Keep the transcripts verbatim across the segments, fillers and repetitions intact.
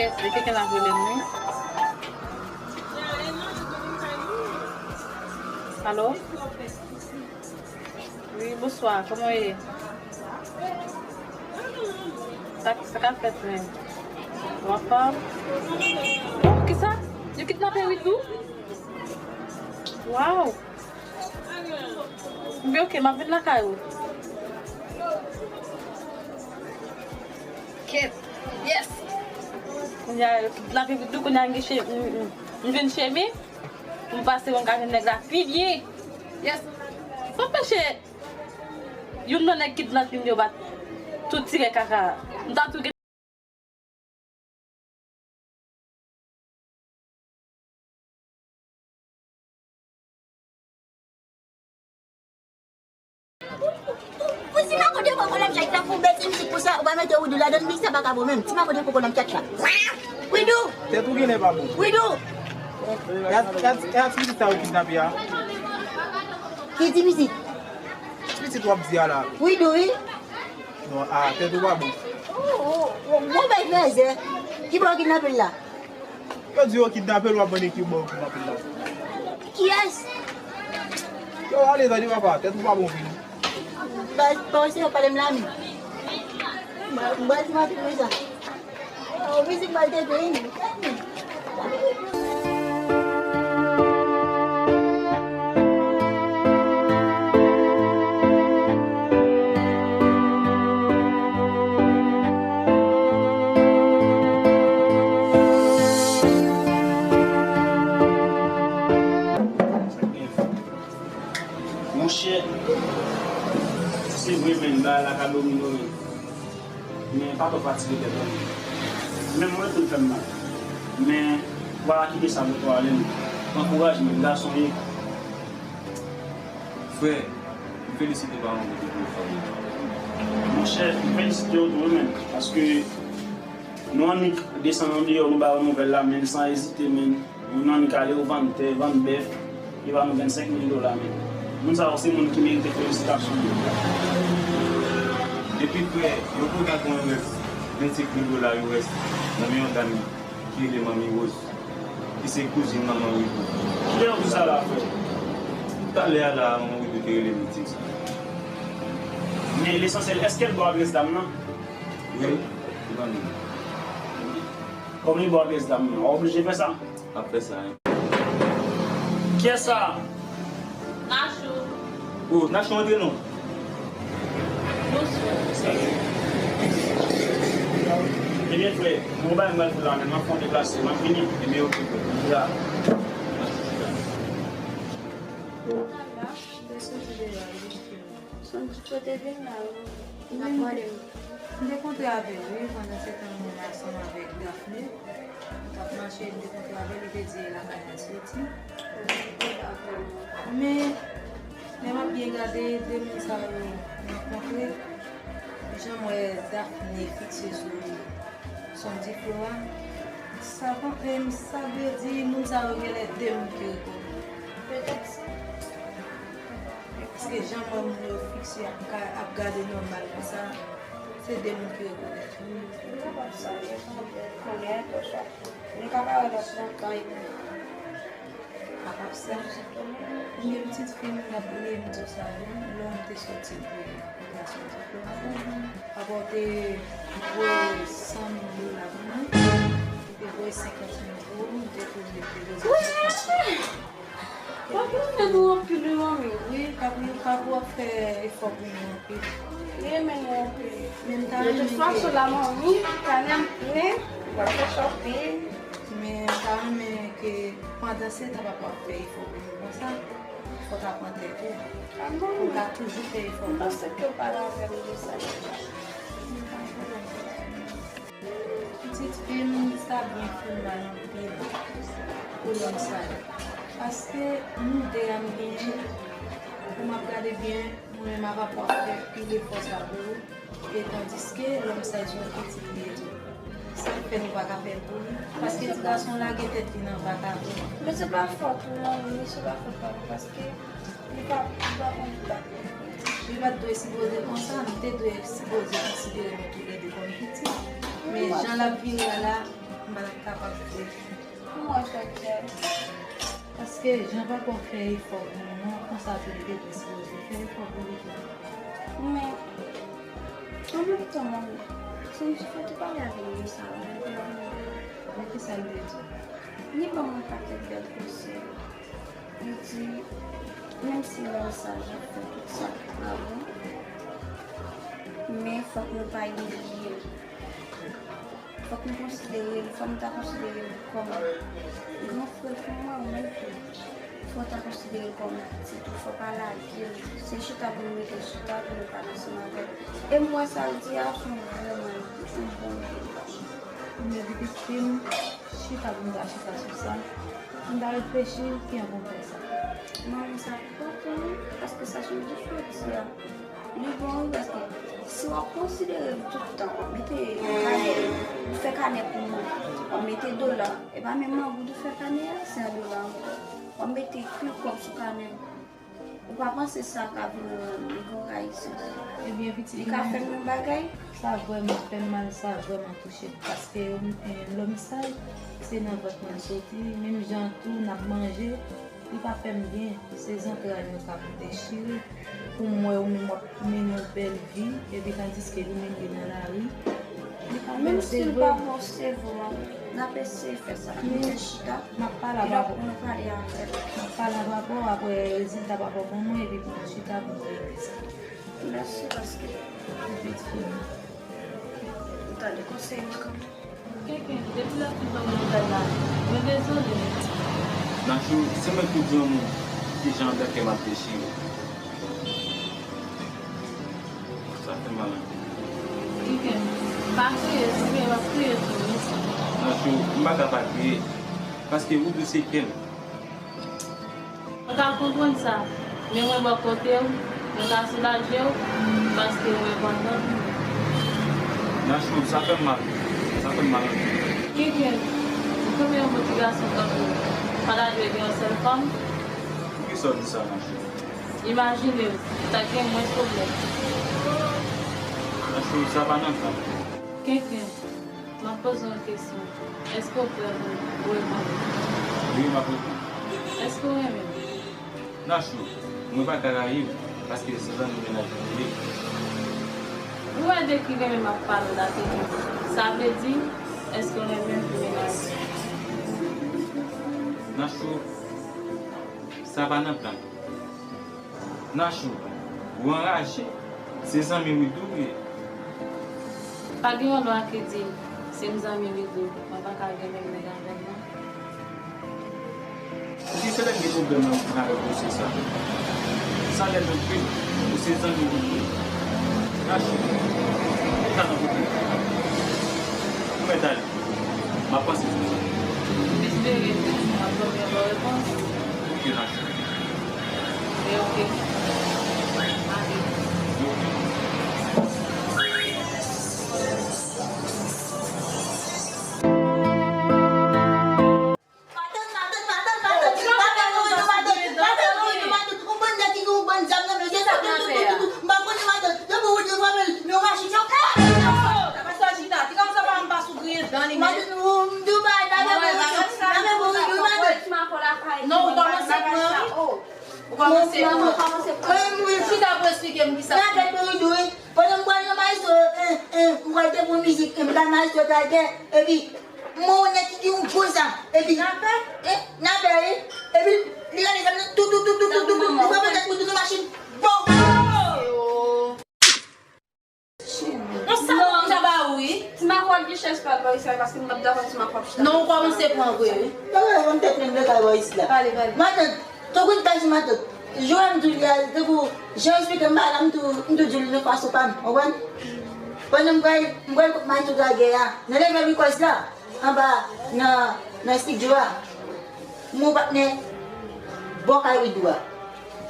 Yes, e kenken la vle m, wi. Alo? Wi, bonswa, kòman w ye? Sa, sa k ap fèt menm? W anfòm? Oh, kisa? Yo kidnape Widou? Waw! Byen, ok, m ap vin lakay ou. Kèt. Yes. Kounye a, l ap epi tou, kounye a, m gen che-, m, m, m jwenn chemi. M pase, m ka jwenn nèg la pi byen. Yes. Fò m peche youn nan nèg kidnapin yo bat tout tirè kaka. M ta tou gen Pou ti makote koko nan tchèt la, pou bèl ti mizik pou sa, ou pa mete Widou ladan l, mizik sa pa ka bon menm. Ti makote koko nan tchèt la. Widou! Tèt ou genlè pa bon. Widou! E a, e a, e a ti pitit sa yo kidnape a? Ki ti pitit? Ti pitit w ap di a la. Widou, wi. Non, a, tèt ou pa bon. Oh, oh, oh, bon, bèl frèzè. Ki bò yo kidnape l la? Yo di yo kidnape l, w ap mande ki bò yo kidnape l la. Kiyès? Yo, ale, tande papa, tèt ou pa bon vini. Ba, ba, se yo pale m la, mi. Ba, ba, se maten konsa. Oh, mizik mal te jwe, wi. Monchè, se vre, men, bagay la ka domine w, men. Men pa twò fatige tèt ou. Menm mwen tou l fè m mal. Men, w a kite sa pou twò ale, men. Pran kouraj, men, gason w ye. Frè, m felisite paran w pou tout efò yo. Monchè, m felisite w tou, men, paske nou annik desann andeyò, nou ba yo nouvèl la, men, san ezite, men. Youn annik ale yo vann tè, vann bèf, yo ba nou vennsenk mil dola, men. Moun sa yo se moun ki merite felisitasyon. Epi frè, yo kontan gen yon rès vennsenk mil dola U S nan men yon dam ki rele Manmi Rose, ki se kouzin manman Widou. Kilè w di sa la, frè? Talè a la, manman Widou te rele m, li di m sa. Men lesansyèl, èske l ba w adrès dam nan? Wi, li ban m li. Kòm li ba w adrès dam nan, w oblije fè sa? Ap fè sa, en. Kiyès sa? Nachou. Oh, Nachou, antre non. Bonswa. Ebyen, frè, mwen bay mwen la, men m ap fè yon deplase, m ap vini. Ebyen, oke, frè. Ya. Sa m di kote vin la, wi. N ap pale, wi. M te kontre avè l, wi, pandan se tan mwen ansanm avèk Daphné. M t ap mache, m te kontre avè l, li te di e lakay la l soti. Men, lè m ap byen gade, de moun sa yo rankontre, jan m wè Daphné fikse sou Son di flo a, sa pa, em, sa vle di moun sa yo genlè de moun ki rekonèt. Petèt sa. Paske jan m wè moun yo fikse ap ka, ap gade nòmal konsa, se de moun ki rekonèt. Li kapab sa, li kapab rekonèt, oswa li ka pa wè lòt nan kay. Apre sa, m gen pitit fi m, m ap bliye m di w sa, wi. Lè m te soti pou gason ti fi m, papa w te voye san mil dola pou mwen. Li te voye senkant mil pou ou, m te toujou te bezwen senkant mil. Papa w fè nou anpil, wi, manmi. Wi, papa, papa w ap fè efò pou nou anpil. Li renmen nou anpil. Men m ta renmen ke... De tout fason, la manmi, kanèl, men, w ap fè shopping. Men m ta renmen ke pandan se tan papa w ap fè efò pou nou konsa, fò w ta pran tèt ou. Pou w ta toujou fè efò. M panse ke w pale avè m de sa deja. Pitit fi m, sa byen fè m mal anpil pou lòm sa yo. Paske nou de a n genyen, pou m ap gade byen, mwen menm avè papa w ap fè pil efò sa pou ou. E tandiske lòm sa se yon pitit li ye tou. Sa k fè nou pa ka fè l pou li? Paske ti gason lage tèt li nan vakabon. Men se pa fòt ou non, men se pa fòt pa nou, paske li pa, li pa konn bat. Li pa t dwe sipoze konsa, nou te dwe sipoze konsidere nou toulède kòm pitit. Men jan l ap vire a la, Mwen pa t ap kapab vre. Kòman w fè fè? Paske jan papa w fè efò pou mwen, konsa tou li te dwe sipoze fè efò pou li tou. Men, an menm tan, manmi, se yon ti frè te pale avè m de sa, men li te avè m de. Men kisa l te di w? Li ban mwen pakèt bèl konsèy. Li di, menm si lòm saj ap fè tout sa ki pa bon, men fòk nou pa bliye l. Fòk nou konsidere l, fò nou ta konsidere l kòm gran frè pou mwen, ou menm tou. Fò w ta konsidere l kòm pitit ou, fò w pa lage l. Se chita pou nou mete l chita pou nou pale ansanm avè l. E m wè sa l di a, se yon vrèman, se yon bon ide li ba m. Ebyen, pitit fi m, chita pou m ta chita sou sa, pou m ta reflechi, ki an pou m fè sa. Manmi, sa enpòtan, wi, paske sa Shandy fè di a. Li bon, wi, paske si w ap konsidere l tout tan, w ap mete kanè, ou fè kanè pou mwen, w ap mete dola, e pa menm mangoud ou fè kanè a, se an dola ankò. W ap mete pi kòb sou kanè. Ou pa panse sa ka vin yon, yon rayisans? Ebyen, pitit li ka fè m yon bagay? Sa vrèman fè m mal, sa vrèman touche m. Paske, eh, lòm saj, se nan vant mwen l soti, menm jan tou n ap manje, li pa fè m byen, se zantray mwen k ap dechire. Pou m wè ou menm w ap mennen yon bèl vi, epi tandiske li menm li nan lari. Li pa menm si l pa bon, se vre, n ap eseye fè sa. Nou chita. M ap pale a papa w. Epi nou pale avè l. M ap pale a papa w, apre rezilta papa w ban mwen, epi pou nou chita pou nou regle sa. Mèsi paske ou tande konsèy mwen kanmenm. Kenken, depi lè w fin ban m nouvèl la, mwen dezole. Nachou, se mwen ki di yon mo, ki jan bèkè m ap dechire. Sa fè mal anpil. Kenken, pa kriye, si w kriye, m ap kriye tou, wi. Nachou, m pa ka pa kriye, paske ou douse kè m. Mwen ka konprann sa, men mwen bò kote w, mwen ka soulaje w, paske mwen pandan. Nachou, sa fè m mal, sa fè m mal anpil. Kenken, ou konnen yon bon ti gason tankou w pa ta dwe gen yon sèl fanm? Poukisa w di sa, Nachou? Imajine w ta gen mwens pwoblèm. Nachou, sa pa nan plan. Kenken, m ap poze w yon kesyon. Èske w prè pou reponn? Wi, m ap reponn. Èske w renmen m? Nachou, mwen pa ka rayi w, paske se zanmi mennaj mwen li ye. Ou wè de ki renmen m ap pale w la, Kenken. Sa vle di, èske w renmen m pou mennaj? Nachou, sa pa nan plan. Nachou, ou anraje, se zanmi Widou w ye. Pa gen yon lwa ki di, si m zanmi Widou, mwen pa ka gen menm nèg avè l non. Epi se lè m gen pwoblèm nan avèk dosye sa. Sa lè m antre, ou se zanmi Widou. Nachou, ou ka nan kote. Ou mèt ale. M ap panse sou sa. M espere m ap jwenn yon bon repons. Ok, Nachou. E ok. Ale. Ok. Matant, matant, matant, matant, matant, matant, matant, matant, yon bann nèg ki gen yon bann zam nan men yo, tou, tou, tou, tou, tou, m pa konnen matant, yo pran Widou, yo frape l, men yon machin chòk. Sa pa sa, Gina, ti kòm sa pa m pa sou griye dan li, men. Matant, ou, m di w bagay, n ap fè pou Widou, n ap fè pou Widou, matant. Non, ou kòmanse pran, wi. Ou kòmanse pran. Chita pou eksplike m kisa. N ap fè pou Widou, wi. Pandan m pral nan maestro, eh, eh, m pral te pou mizik, eh, m pral maestro Tiger, epi mwen wè nèg ki gen yon gwo zam, epi, eh, n ap fè, wi, epi li rale zam nan, tou, tou, tou, li frape tèt Widou nan machin, bon! Non, sa, sa ba ou, wi. Ti Makò ap gen chèz pa bò isi la, paske m p ap dakò Ti Makò ap chita. Non, ou kòmanse pran vre, wi. Pale, ban m tèt mwen lakay bò isi la. Pale, pale. Matant, tankou n ta di matant. Jan m di w li a, tankou jan w eksplike m bagay la, m tou, m tou di w li nan fason pa m, w konprann? Pandan m pral, m pral kot maestro Tiger a, nan level records la, anba, nan, nan estidyo a, m wè patnè bò kay Widou a.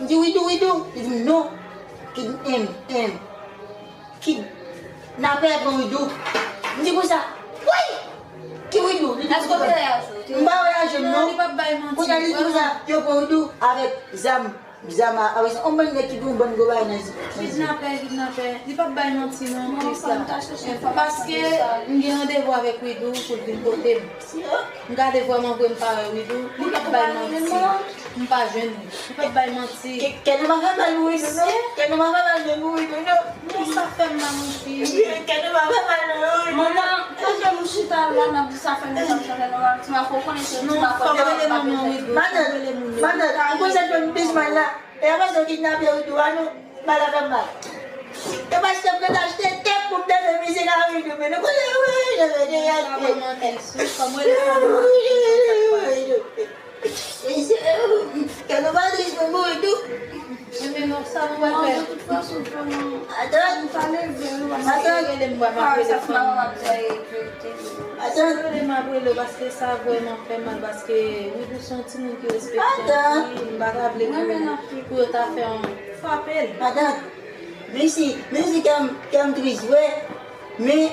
M di, "Widou, Widou." Li di m, "Non." Ki, em, em. Kidnapè pran Widou. M di konsa, "Woy! Ki Widou?" Li di konsa. Èske w te reyaji? M pa reyaji, non. Non, li p ap bay manti. Kounye a, li di konsa, "Yo pran Widou avèk zam." Zama, a, se yon bann nèg ki gen yon bann gwo bagay nan zye. Kidnapè, kidnapè. Li p ap bay manti non, Krisla. Paske m gen randevou avèk Widou pou l vin kote m. M gade vrèman vre m pa wè Widou. Li p ap bay manti. M pa jwenn li. Li p ap bay manti. Kè nou pa fè mal pou Widou non. Kè nou pa fè mal pou Widou non. Non, sa fè m mal, mon fi. Kè nou pa fè mal pou Widou non. Manman, tanke nou chita la, n ap di sa fè nou pa chanje nou, ti Mako konnen se ti Mako. Non, fò m rele manman Widou. Matant, matant, ou konn sa k fè m plis mal la? E a pa sa w kidnape Widou a non. Mal la fè m mal. E paske m te achte tèt pou m te fè mizik a Widou, men nou konnen wi, wi, wi, wi, wi. Sa manman te sou, fò m rele manman. Kè nou pa tris pou Widou. Enben non, sa nou pral fè? Atann. Atann. Rele m, m ap rele fanmi. Atann. Rele m ap rele w paske sa vrèman fè mal paske Widou se yon timoun ki respekte anpil. M pa ta vle pou, pou yo ta fè yon frape l. Atann. Menm si, menm si kè m, kè m tris vre, men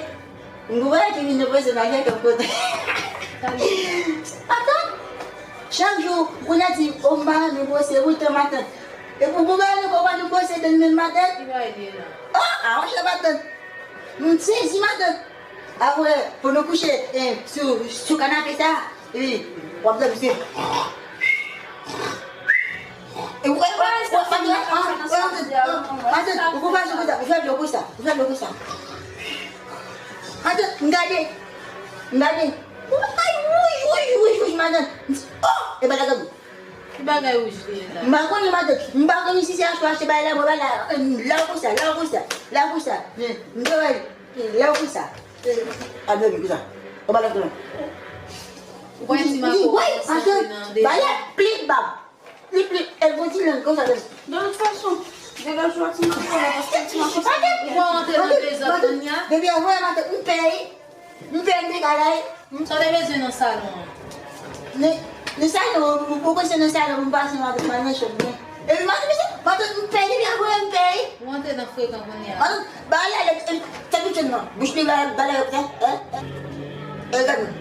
m gon bagay ki vin nan panse m a fè kè m kontan. Atann! Chak jou, ou konn ap di, o m pa renmen bwose, poutan matant. Epi ou gon bagay ankò ou pa janm bwose, tann menm matant. Ki bagay li ye la? O, a, monchè matant. M sezi matant. Apre, pou nou kouche, e, sou, sou kanape sa, e, w ap dòmi se. E, wè, wè, wè, matant, matant, ou gon bagay konsa, ou fè dlo konsa, ou fè dlo konsa. Matant, m gade, m gade. Ay, wouj, wouj, wouj, wouj, matant. O, e pa la gade. Ki bagay wouj li ye la? M pa konnen matant. M pa konnen si se achte, achte bagay la, mwen bagay la, la konsa, la konsa, la konsa. M te wè, la konsa. A dòmi konsa. Ou pa la konnen. Ou wè ti Mako konsantre nan de. Bagay pli bab. Li pli, el gon ti lang konsa. De tout fason, degaje w ak ti Mako la, paske ti Mako sa. Ou pa rantre nan dezòd kounye a? Depi avè matant, m peye. M fè m te ka la, wi. Sa w te bezwen nan salon an? Nan, nan salon, ou, ou, ou konn se nan salon pou m pase matant m al nan chanm mwen. Epi matant, matant, matant, m peye, depi apre m peye. Ou antre nan frekan kounye a. Matant, ba la, lè, e, tèt ou tchon nan. Bouch li, ba, ba la, e, e, e, gad mwen.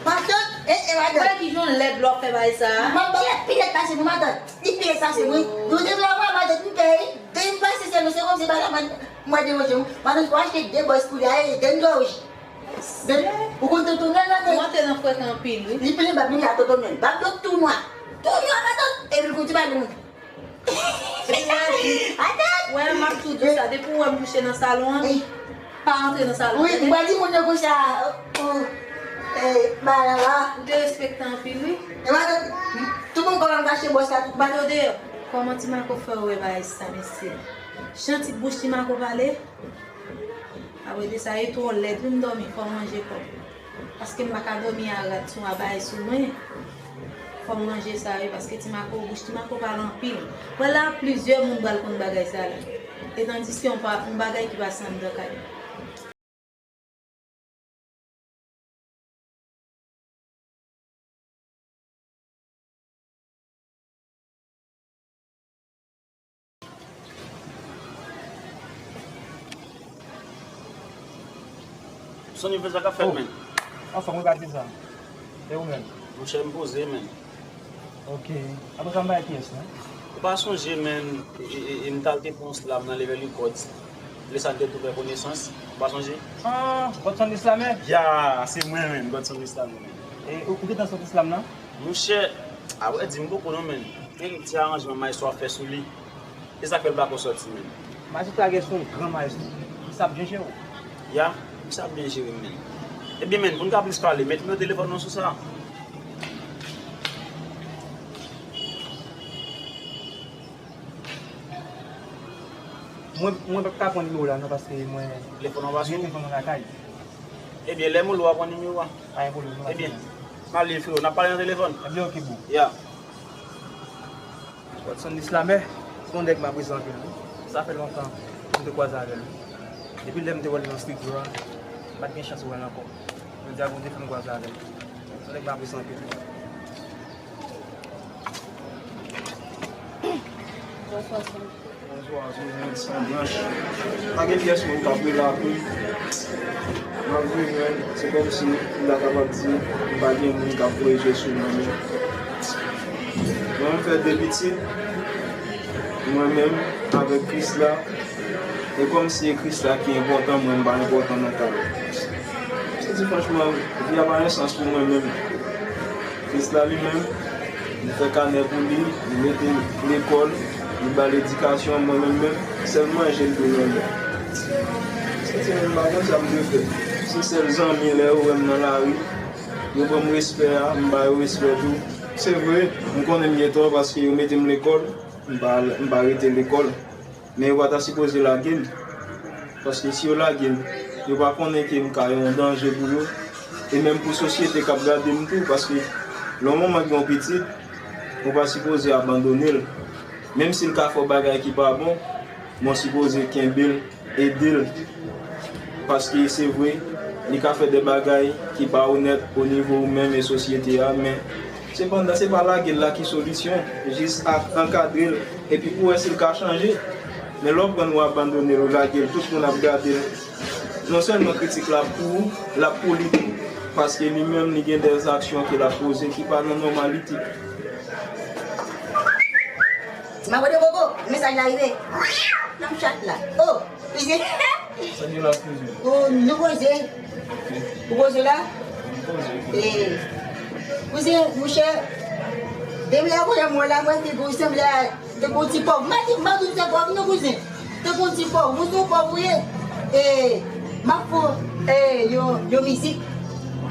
Matant, e, e, matant. Wè ki jan lèd lè w ap fè bagay sa a? Matant, ba la, pi lèd pase pou matant. Li pi lèd pase mwen. Nou te vle wè matant, m peye. Depi m pase sèl nou, se kòmsi ba la, mwen, mwen deranje w. Matant, fò achte de bòs pou li a, e, de dlo wouj. Ou konn tonton Nèl la, men. Ou antre nan frekan anpil, wi. Li plen bab, li la tonton Nèl. Bab yo tou nwa. Tou nwa, matant. Epi l gon ti bab moun. Atann. Wè, m ap tou di w sa. Depi w wè m kouche nan salon an, pa antre nan salon an. Wi, m pa di moun yo konsa. Ou, e, ba la, ba. Ou te respekte anpil, wi. E matant, tout moun kòman m kache bòs la, tout matant. Mete w deyò. Kòman ti Mako fè w wè bagay sa, mesye? Jan ti bouch ti Mako pale? Apre de sa, e twò lèd, wi, m dòmi, fò m ranje kò m. Paske m pa ka dòmi a rat sou a bagay sou mwen. Fò m ranje sa, wi, paske ti Mako, bouch ti Mako pale anpil. Wè la, plizyè moun pral konn bagay sa la. E tandiske yon pa, yon bagay ki pase anndan kay. Sonny Vens, sa k ap fèt, men? Anfòm, wi, Patricia. E ou menm? Monchè, m poze, men. Ok. Apre sa, m pa wè kiyès, non? Ou pa sonje, men, e, e, e, m t al te pran yon slam nan Level Records. Lè sa n te tou fè konesans. Ou pa sonje? Ah, Godson the Slammer? Ya, se mwen menm, Godson the Slammer, men. E ou, ou gentan soti slam nan? Monchè, a vrè di, m poko non, men. Men ti aranjman maestro ap fè sou li. E sa k fè l pako sòti, men. Majistra Guess se yon gran maestro. Misye ap byen jere w. Ya, misye ap byen jere m, men. Ebyen, men, pou n ka plis pale, met nimewo telefòn nou sou sa. Mwen, mwen pa ka pran nimewo la non, paske mwen... Telefòn an pa sou ou? Telefòn an lakay. Ebyen, lè m ou lou a pran nimewo a. Pa gen pwoblèm, nou pa... Ebyen, m ale freo, n ap pale nan telefòn. Ebyen, ok, bro. Ya. Godson the Slammer, se yon nèg m apresye anpil, wi. Sa fè lontan m te kwaze avè l, wi. Depi lè m te wè l nan Street Raw a, m pa t gen chans wè l ankò. Jodi a, Bondye fè m kwaze avè l. Se yon nèg m apresye anpil, wi. Bonswa, Sonny. Bonswa, Sonny, Sanblanch. Pa gen pyès moun k ap rele apre m. M ap viv, men, se kòmsi m ta kapab di m pa gen moun k ap voye je sou mwen, men. Mwen m fè de pitit, mwen menm avèk Krisla. E kòmsi e Krisla ki enpòtan, mwen m pa enpòtan nan kay la. Se di franchman, vi a pa gen sans pou mwen menm. Krisla li menm, li fè kanè pou li, li mete l lekòl, li ba l edikasyon, mwen menm menm, sèl manje l dwe manje. Se di mwen m pa konn sa m dwe fè. Se sèl zanmi lè yo wè m nan lari, yo ban m respè a, m ba yo respè tou. Se vre, m konnen m gen tò paske yo mete m lekòl, m pa, m pa rete lekòl. Men yo pa ta sipoze lage m. Paske si yo lage m, yo pa konnen ke m ka yon danje pou yo. E menm pou sosyete k ap gade m tou, paske lè yon manman gen yon pitit, ou pa sipoze abandone l. Menm si l ka fè w bagay ki pa bon, men w sipoze kenbe l, ede l. Paske se vre, li ka fè de bagay ki pa onèt o nivo ou menm e sosyete a, men sepandan, se pa lage l la ki solisyon. Jis a-, ankadre l, epi pou wè si l ka chanje. Men lè w pran l, w abandone l, w lage l, tout moun ap gade l. Non sèlman kritik la ap pou ou, l ap pou li tou. Paske li menm, li gen de aksyon ke l ap poze ki pa nan nòmalite. Ti mango de koko, mesaj la rive. Nan chat la. Oh, kouzen. Sa gen la, kouzen? Oh, nou poze. Ok. Ou poze la? Nou poze. Eh, kouzen, mouche, depi la kouzen mwen la, mwen figi w sanble a tankou ti pòv. M pa di, m pa di w se pòv, non, kouzen. Tankou ti pòv, ou se pòv ou ye. Eh, m ap fè, eh, yon, yon mizik.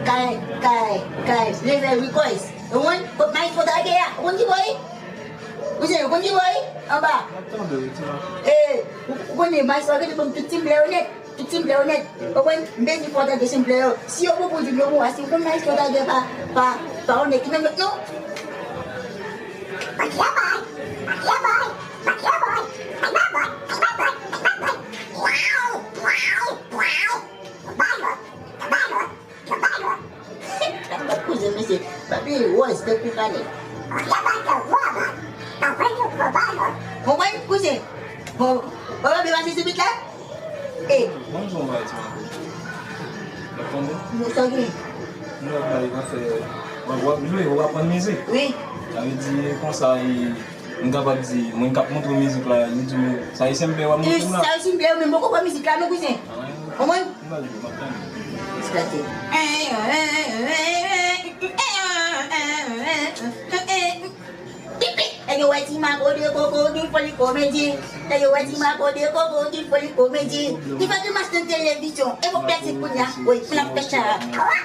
Kay, kay, kay, Level Records. Ou konn, kot Maestro Dage a? Ou konn ki bò ye? Ou se, ou konn ki bò ye? Anba. M ap tande w, ti mango. Eh, ou, ou konnen Maestro Dage te ban m tout ti m plè yo nèt. Tout ti m plè yo nèt. Ou konprann? M beni fò tande ti m plè yo. Si yo bon pou di m yo bon, si ou konn Maestro Dage pa, pa, pa onèt, ki menm lòt non. Kouzen, mesye, papi wòz tankou kanèl. Konprann, kouzen? Bon, papa byen pase sou bit la? E. Bon, jan w bay ti mango. Ou konprann? Mwen sa gen. Nou ap bay afè. W ap, w ap jwe, w ap aprann mizik. Wi. Sa vle di konsa, e, m kapab di, moun k ap montre w mizik la, li di w, sa e senp w ap montre w la. Sa e senp, men m poko pran mizik la, non, kouzen. Konprann? Eklate. Pipi! Nèg yo wè ti mango de koko, di foli komedi. Nèg yo wè ti mango de koko, di foli komedi. Li fè demach nan televizyon. E bon, pèse kounye a. Wi, m ap fè chat.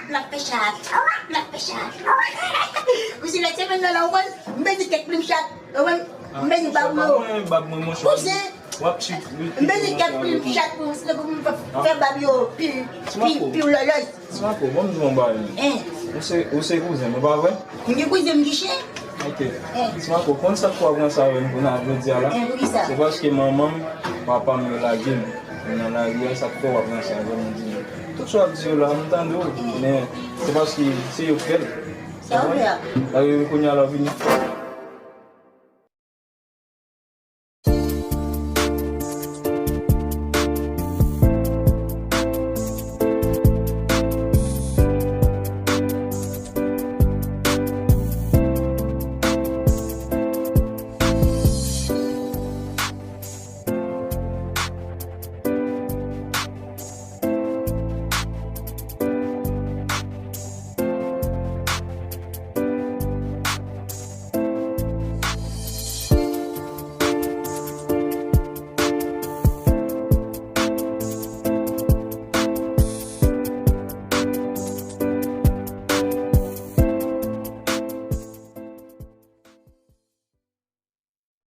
M ap fè chat. M ap fè chat. Kouzen, lè semèn nan la, ou konn, m peze kèk plim chat. Ou konn, m peze bab yo. Kouzen, m peze kèk plim chat pou, pou m fè, fè bab yo pi, pi, pi lòlòy. Ti mango, ban m di w yon bagay. Hein. Ou se, ou se kouzen m, ou pa vre? M gen kouzen, m gen chen. Ok. Hein. Ti mango, konn sa k fè w ap ranse avè m kounye a jodi a la? Hein, poukisa? Se paske manman m, papa m yo lage m. M nan lari a, sa k fè w ap ranse avè m, di m. Tout sa w ap di yo la, m tande w. Men, se paske se yo k fè l. Sa w vle a? Lari kounye a la vini.